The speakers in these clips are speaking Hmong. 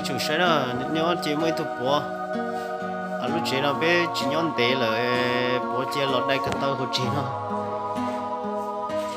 Tsoom saib na, nyob ces muaj ib tug puav, lub tsev no peb tsis nyob ntev lawm, puav cia los dai ko taw hauv tsev no,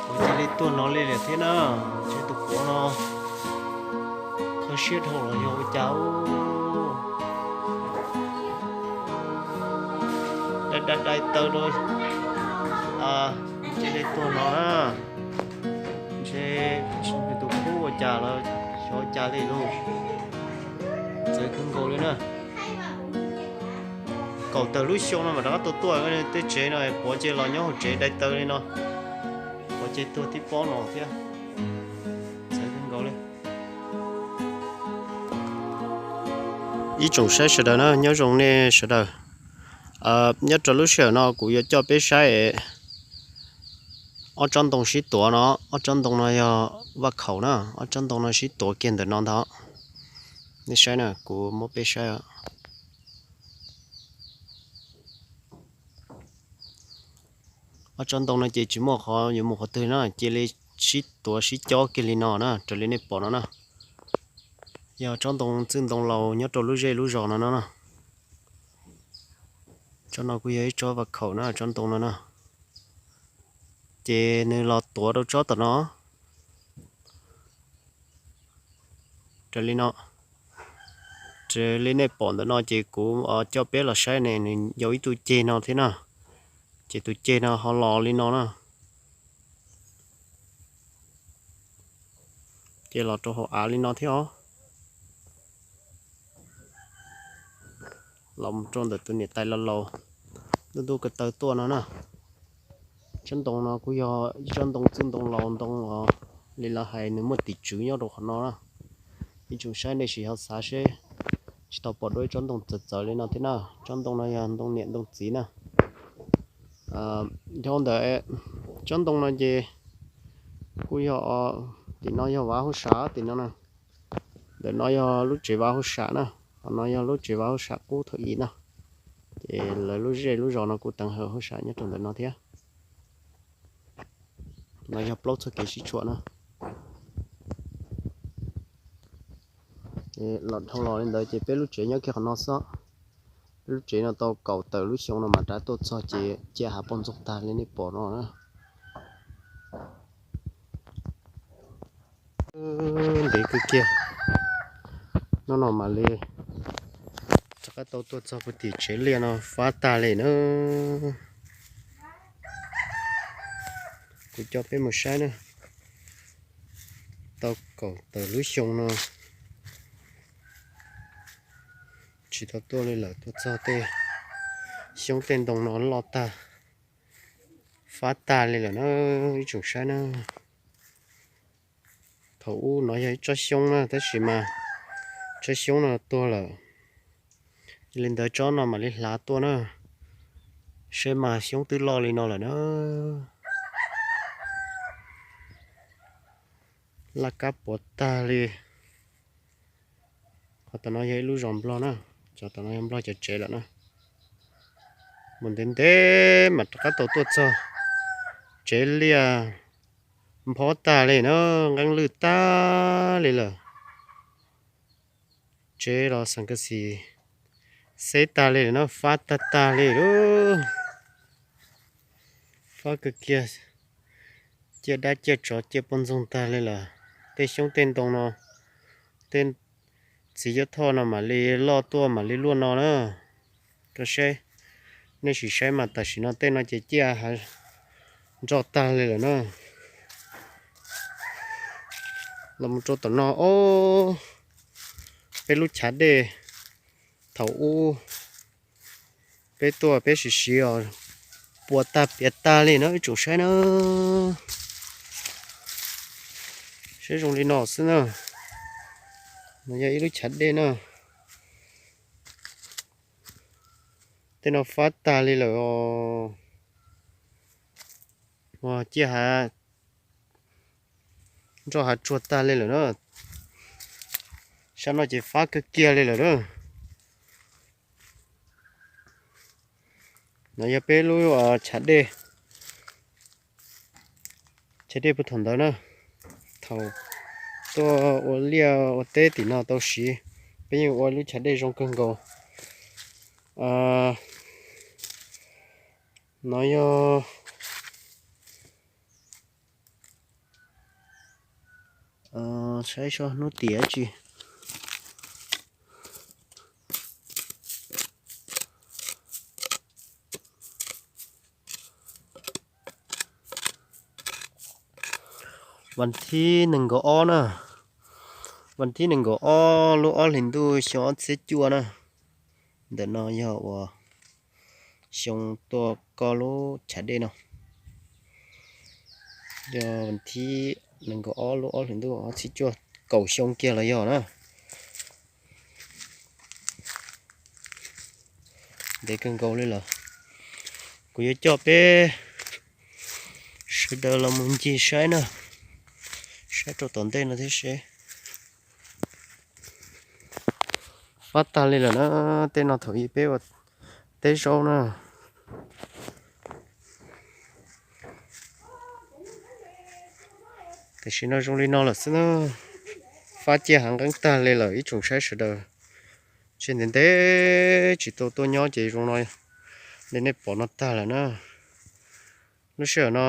puav cia li tuag no li lawm thiab na. Ntshe tus puav no kho siab dhau los yog ua cas, dai dai dai taw rau, cia li tuag no na. Ntshe nws tus khub ua cas los xyov ua cas li lauj. Txawv kawg nkaus li na. Kaum tawm lub xyoo no mam rov qab tau tuaj tej tsev no, puav cia los nyob hauv tsev dai taw li no, puav cia tuag tib pob no thiab. Txawv kawg nkaus li. Ib tsoom saib sawv daws na, nyob zoo nej sawv daws. Nyob rau lub sij hawm no kuv yuav coj peb saib ob tsob ntoo sib tuav no, ob tsob ntoo no yog vaj khaum na, ob tsob ntoo no sib tuav kiag ntawm no ntag. Nej saib na, kuv muab peb saib. Ob tsob ntoo no ces tsis muaj qhov yuav mus qhov twg na, cia li sib tuav sib cob kiag li no na, raws li nej pom no na. Yog tsob ntoo txwj ntoo laus nyob rau lub zej lub zos no no na. Tsob no kuj yog ib tsob vaj khaum na, tsob ntoo no na. Ces nws los tuav rau tsob tom no. Raws li no, raws li nej pom ntawm no ces kuv coj peb los saib ne, nws yau ib tug ceg no thiab na. Ces tus ceg no ho los li no na. Ces los rau hauv av li no thiab os. Los mus rau ntawm tus niam tais laus laus, ntuj ntuj ko taw tuaj no na. Tsob ntoo no kuj yog ib tsob ntoo txwj ntoo laus ntoo os, li lawv hais nws muaj tim tswv nyob rau qhov no na. Ib tsoom saib nej sim ho xav seb, tsis tau pom dua ib tsob ntoo txawv txawv li no thiab na. Tsob ntoo no yog ntoo niam ntoo txiv na. Dhau ntawd, tsob ntoo no ces kuj yog, tim no yog vav hauj sam tim no na. Ntawm no yog lub tsev vav hauj sam na, qhov no yog lub tsev vav hauj sam qub thaum i na. Ces lawv lub zej lub zos no kuj teev hawm hauj sam nyob rau ntawm no thiab. No yog plaub txoj kev sib tshuam na. Los dhau los li ntawd ces peb lub tsev nyob kiag qhov no xwb. Peb lub tsev no tau kaum tawm lub xyoo no mas rov tuaj txog ces ciaj hav poj ntxoog tag li nej pom no na. Ntev kawg kiag. Hnub no mam li rov qab tau tuaj txog puag tim tsev liaj no fab tag li na. Kuv coj peb mus saib na. Tau kaum tawm lub xyoo no tsis tau tuaj li lawm, tuaj txog tej xyoob tej ntoo no loj tag, fab tag li lawm na ib tsoom saib na. Thaum ub no yog ib tsob xyoob na, tab sis mas tsob xyoob no tuag lawm. Yog li ntawd tsob no mam li hlav tuaj na, seb mas xyoob twb loj li no lawm na. Laj kab puas tag li. Qhov tom no yog ib lub zos nplog na, cov tom no yog nplog cov tsev lawm na. Mus ntev ntev mas rov qab tau tuaj txog tsev liaj, nphob tag li na, nqeeb lwj tag li lawm. Tsev los xeem kas xim xeb tag li lawm na, fab tag tag li lauj. Fab kawg kiag, ciaj dab ciaj tsov ciaj poj ntxoog tag li lawm. Tej xyoob tej ntoo no, tej txiv cuab thoj no mam li loj tuaj mam li luaj no na. Rau seb, nej sim saib mas tam sim no tej no ces ciaj hav nroj tag li lawm na. Los mus rau tom no, ob, peb lub chav dej thaum ub peb tuaj peb siv siv os, puas tag piav tag li na ib tsoom saib na. Saib zoo li no xwb na. No yog ib lub chav dej na. Tej no fab tag li lawm os. Ua ciaj hav nroj hav tsuag tag li lawm na. Sab no ces fab kawg kiag li lawm na. No yog peb lub chav dej, chav dej puag thaum ntawd na. Thaum tuaj ua liaj ua teb tim no tau siv peb yuav ua lub chav dej zoo kawg nkaus. No yog saib seb hnub tiam tsi. Vas thib nees nkaum ob na, vas thib nees nkaum ob lub ob hlis ntuj xyoo ob txhiab cuaj na. Ntawm no yog uas xyoo tuaj koj lub chav dej no, yog vas thib nees nkaum ob lub ob hlis ntuj ob txhiab cuaj, kaum xyoo kiag los yog na. Ntev kawg nkaus li lawm. Kuv yuav coj peb sawv daws los mus ncig saib na, saib rau tom ntej no thiab seb. Fab tag li lawm na, tej no thaum ub peb ua teb zaub na. Tam sim no zoo li no lawm xwb na, fab ciaj hav nqeeb tag li lawm ib tsoom saib sawv daws. Tshe ntev ntev tsis tau tuaj nyob ces zoo no li nej pom no tag lawm na. Lub sij hawm no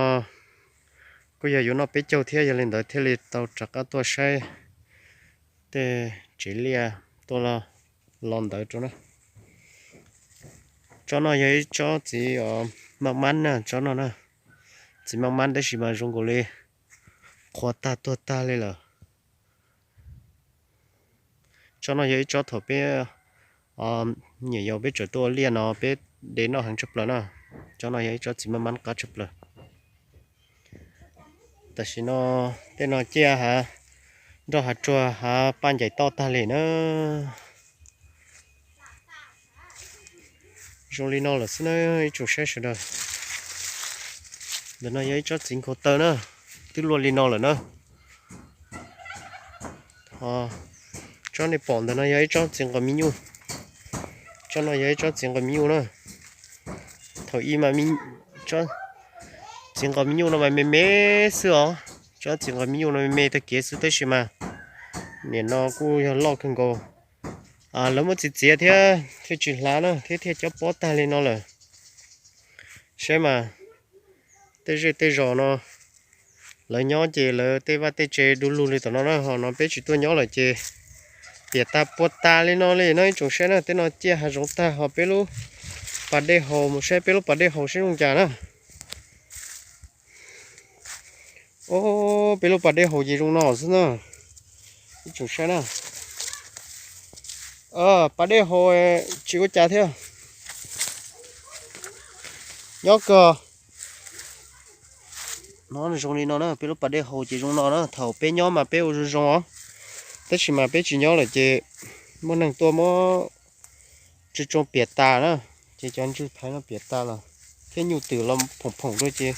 kuj yog yuav noj peb caug thiab, yog li ntawd thiaj li tau rov qab tuaj saib tej tsev liaj tuaj los ntawd rau na. Tsob no yog ib tsob txiv maj mab na, tsob no na, txiv maj mab tab sis mas zoo nkaus li qhuav tag tuag tag li lawm. Tsob no yog ib tsob thaum peb nyuam yaus peb tseem tuaj ua liaj no peb de noj heev tshaj plaws na. Tsob no yog ib tsob txiv maj mab qab tshaj plaws. Tam sim no tej no ciaj hav, nroj hav tsuag hav paj ncaim toj tag li na. Zoo li no lawm xwb na ib tsoom saib sawv daws. Ntawm no yog ib tsob txiv nkhaus taw na, twb luaj li no lawm na. Tsob nej pom ntawm no yog ib tsob txiv nqos me nyuj. Tsob no yog ib tsob txiv nqos me nyuj na. Thaum ub mas txiv nqos me nyuj no mas me me xwb os. Tsob txiv nqos me nyuj no me me tag kev xwb tab sis mas nim no kuj yog loj kawg nkaus. Lawv muab txiav txiav thiab thiaj tsis hlav na thiab thiaj cob pob tag li no lawm. Saib mas tej zej tej zos no lawv nyob ces lawv tej vaj tej tsev du lug li tom no na, ho no peb tsis tuaj nyob lawm ces piam tas puas tas li no li no ib tsoom saib na. Tej no ciaj hav zoov tag ho peb lub pas dej haus, mus saib peb lub pas dej haus saib zoo cas na. Peb lub pas dej haus ces zoo no xwb na. Ib tsoom saib na, pas dej haus tsis ua cas thiab. Nyob kawg no zoo li no na, peb lub pas dej haus ces zoo no na. Thaum peb nyob mas peb ua zoo zoo os, tab sis mas peb tsis nyob lawm ces muaj neeg tuaj muab tsoo tsoo piam tas na, ces cov ntswg phaiv no piam tas los thiab nyuj twm los phoom phoom rau ces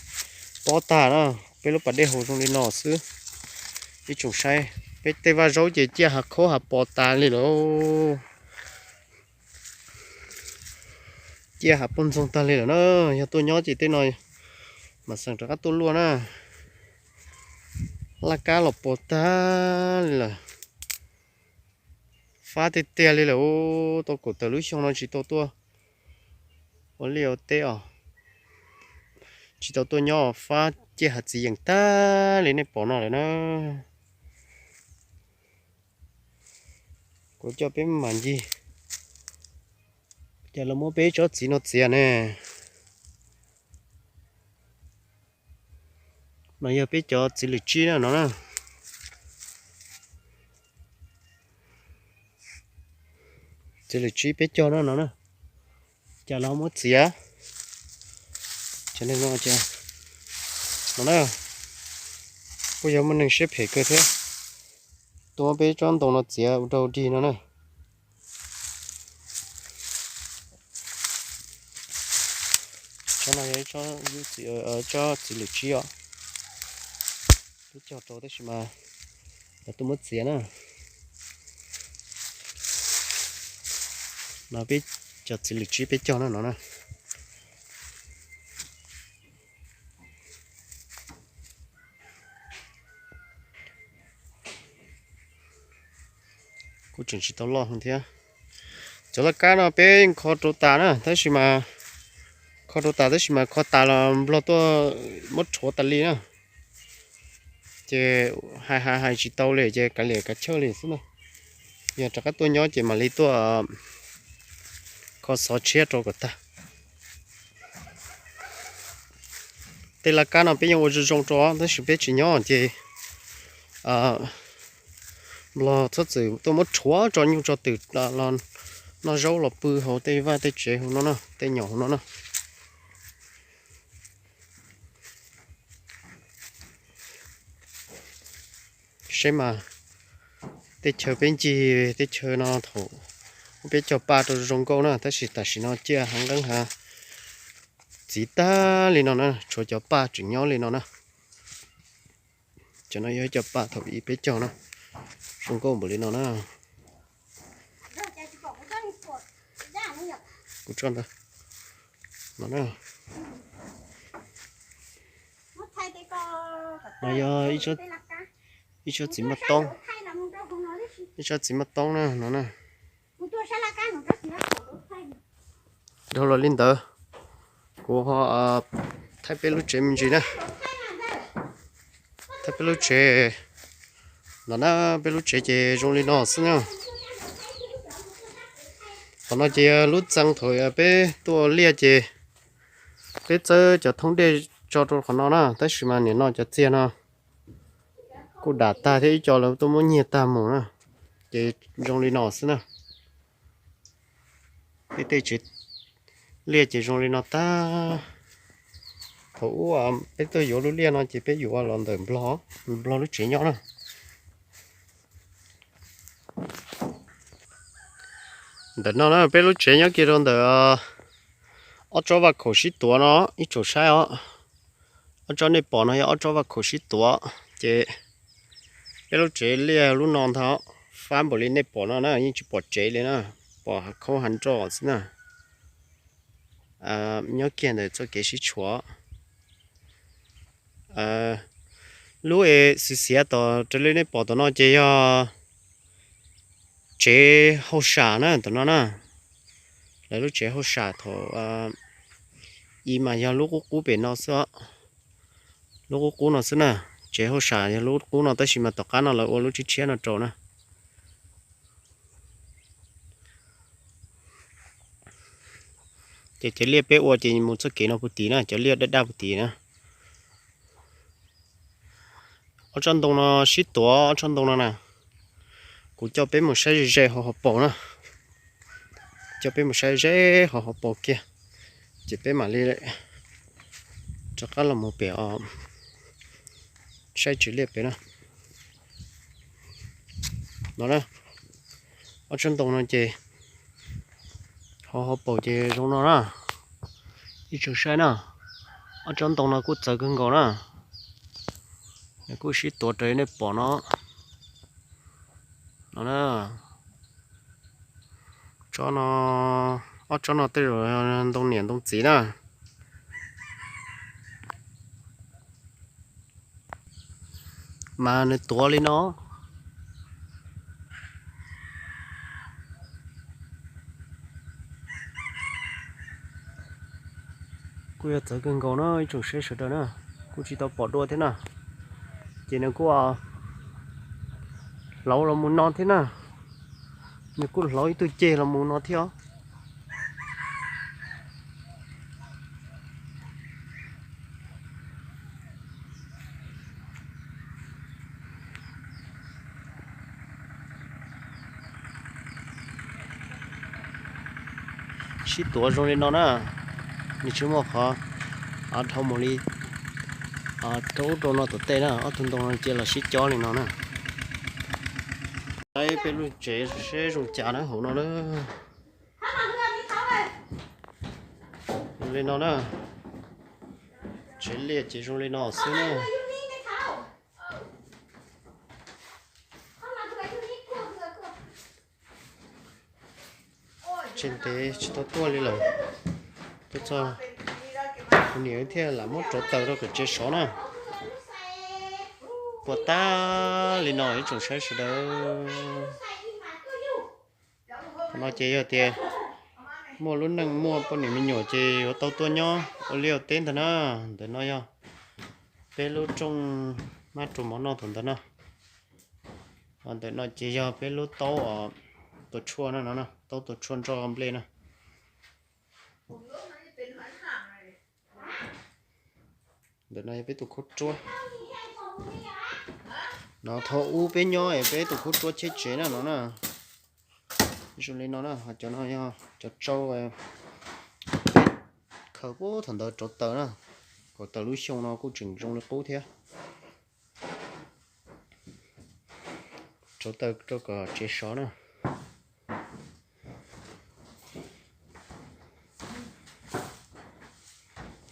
pob tag na. Peb lub pas dej haus zoo li no xwb. Ib tsoom saib, peb tej vaj zaub ces ciaj hav khaub hav pos tas li lawm. Ciaj hav poj ntxoog tag li lawm na. Yog tuaj nyob ces tej no mam xeem rov qab tuaj luaj na. Laj kab los pos tag li lawm. Fab tiag tiag li lawm. Tau kaum tawm lub xyoo no tsis tau tuaj ua liaj ua teb os, tsis tau tuaj nyob, fab ciaj hav txiv yeem tag li nej pom no lawm na. Kuv coj peb mam ncig, cas lawv muab peb tsob txiv no txiav ne. No yog peb cov txiv lwm tsib na no na. Txiv lwm tsib peb caug na no na. Cas lawv muab txiav. Cov neeg no, no na, kuj yog muaj neeg siab phem kawg thiab, tuaj muab peb tsob ntoo no txiav ua rau dig no na. Tsob no yog ib tsob txiv lwm tsib os, peb caug rau tab sis mas lawv tuaj muab txiav na. No peb cov txiv lwm tsib peb caug na no na. Kuj tseem tsis tau loj thiab. Cov laj kab no peb yeej kho rau tas na, tab sis mas kho rau tas tab sis mas kho tas los nplog tuaj muab rhuav tas li na. Ces hais hais hais tsis tau li ces kav liam kav chawj li xwb na. Yog rov qab tuaj nyob ces mam li tuaj kho xov tshiab rau kom tag. Tej laj kab no peb yeej ua zoo zoo rau tab sis peb tsis nyob ces nplog txhob txwm tuaj muab rhuav tso nyuj tso twm los noj zaub los pw hauv tej vaj tej tsev hauv no na, tej nyom hauv no na. Seb mas tej chaw peb ncig tej chaw no thaum peb cog paj rau zoo nkauj na, tab sis tam sim no ciaj hav nqeeb hav txiv tag li no na, tshuav cov paj tseem nyob li no na. Cov no yog cov paj thaum ub peb cog na, zoo nkauj npaum li no na. Kuv tso ntawd no na. No yog ib tsob txiv maj toob, ib tsob txiv maj toob na no na. Dhau los li ntawd, kuv ho thaij peb lub tsev me ntsis na. Thaij peb lub tsev no na, peb lub tsev ces zoo li no xwb na. Qhov no ces lub txee thaum peb tuaj liaj ces peb txawb cov thoob dej tso rau qhov no na, tab sis mas nim no cov txiag no kuj dam tag thiab ib co lawv tuaj muab nyiag tag mus na, ces zoo li no xwb na. Peb tej tsev liaj ces zoo li no tag. Thaum ub peb tuaj yuav lub liaj no ces peb yuav los ntawm nplog, nplog lub tsev nyob na. Ntawm no na peb lub tsev nyob kiag rau ntawm ob tsob vaj khaum sib tuav no, ib tsoom saib os. Ob tsob nej pom no yog ob tsob vaj khaum sib tuav, ces peb lub tsev liaj lub no ntag, fab npaum li nej pom no na, yeej tsis pom tsev li na, pom hav khaub hav nroj xwb na. Nyob kiag ntawm txoj kev sib tshuam. Lub es xiav xiav tom raws li nej pom tom no ces yog tsev hauj sam na tom no na. Lawv lub tsev hauj sam thaum ub mas yog lub qub qub pem no xwb, lub qub qub no xwb na. Tsev hauj sam yog lub qub no tab sis mas tom qab no lawv ua lub tshiab tshiab no rau na. Ces cov liaj peb ua ces mus txoj kev no puag tid na, cov liaj daj daj puag tid na. Ob tsob ntoo no sib tuav ob tsob ntoo no na. Kuv coj peb mus saib ze ze hauv hauv paus na. Coj peb mus saib ze hauv hauv paus kiag, ces peb mam li rov qab los mus pem os, saib tsev liaj pem na. No na, ob tsob ntoo no ces hauv hauv paus ces zoo no na. Ib tsoom saib na, ob tsob ntoo no kuj txawv kawg nkaus na. Nws kuj sib tuav raws li nej pom no. No na, tsob no, ob tsob no tej zaum ntoo niam ntoo txiv na. Mas nws tuav li no. Kuj yog txawv kawg nkaus na ib tsoom saib sawv daws na, kuj tsis tau pom dua thiab na. Ces nws kuj hlauv los mus no thiab na, nws kuj hlauv ib tug ceg los mus no thiab os. Sib tuav zoo li no na, nws tsis muaj qhov dhau mus li rau ub rau no tom tej na, ob tug ntoo no cia los sib cob li no na. Saib peb lub tsev seb zoo cas na hauv no na. Zoo li no na, tsev liaj ces zoo li no xwb na. Tsev ntev tsis tau tuaj li lawm, tuaj txog kuv niam thiaj lam muab rauv taws rau kom tsev sov na. Puas tag li no ib tsoom saib sawv daws. No ces yog tias muaj lub neej muaj poj niam me nyuam ces yuav tau tuaj nyob ua liaj ua teb ntag na. Ntawm no yog peb lub rooj mab rau mov noj thaum ntawd no. Ho ntawm no ces yog peb lub taub os, tua tshuaj no no, taub tua tshuaj nroj nplej no. Ntawm no yog peb tus khaub ruab. No thaum ub peb nyob es peb tus khaub ruab cheb tsev na no na. Zoo li no na, ho cov no yog cov tsau peb khaws puag thaum ntawd rauv taws na. Kaum tawm lub xyoo no kuj tseem zoo li qub thiab. Rauv taws rau kom tsev sov na.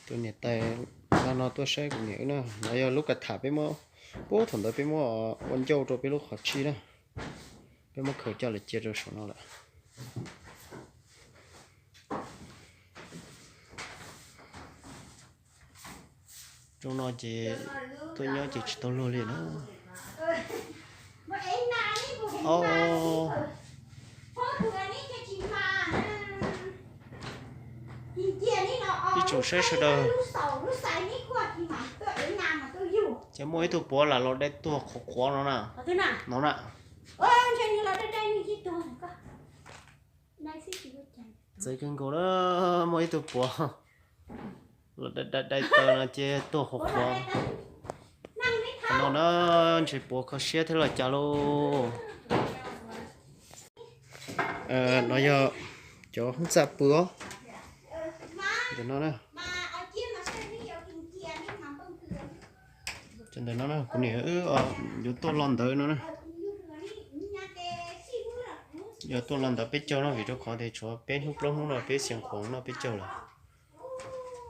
Tus niam tais no no tuaj saib kuv niam wb na. No yog lub kav tham peb muab, puag thaum ntawd peb muab ua ncauj rau peb lub qhov tshij na. Peb muab khaws coj los cia rau saum no lawm. Rooj no ces tuaj nyob ces tsis tau luag li na. Ib tsoom saib sawv daws, ces muaj ib tug puav lam los dai tuag qhuav qhuav no na. No na. Txawv kawg nkaus na, muaj ib tug puav los dai dai taws no ces tuag qhuav qhuav no na. Ntshe puav kho siab thiab los cas lauj. No yog cov hoob txaj pw os. Ntawm no na, cov ntawm no na, kuv niam wb yuav tuaj los ntawd no na. Yuav tuaj los ntawd peb caug no vim rau qhov tias tshuav peb hnub plaub hnub no peb xias qhuav noj peb caug lawm.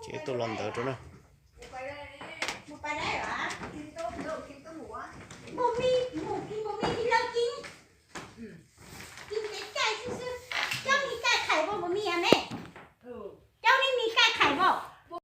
Ces tuaj los ntawd rau na.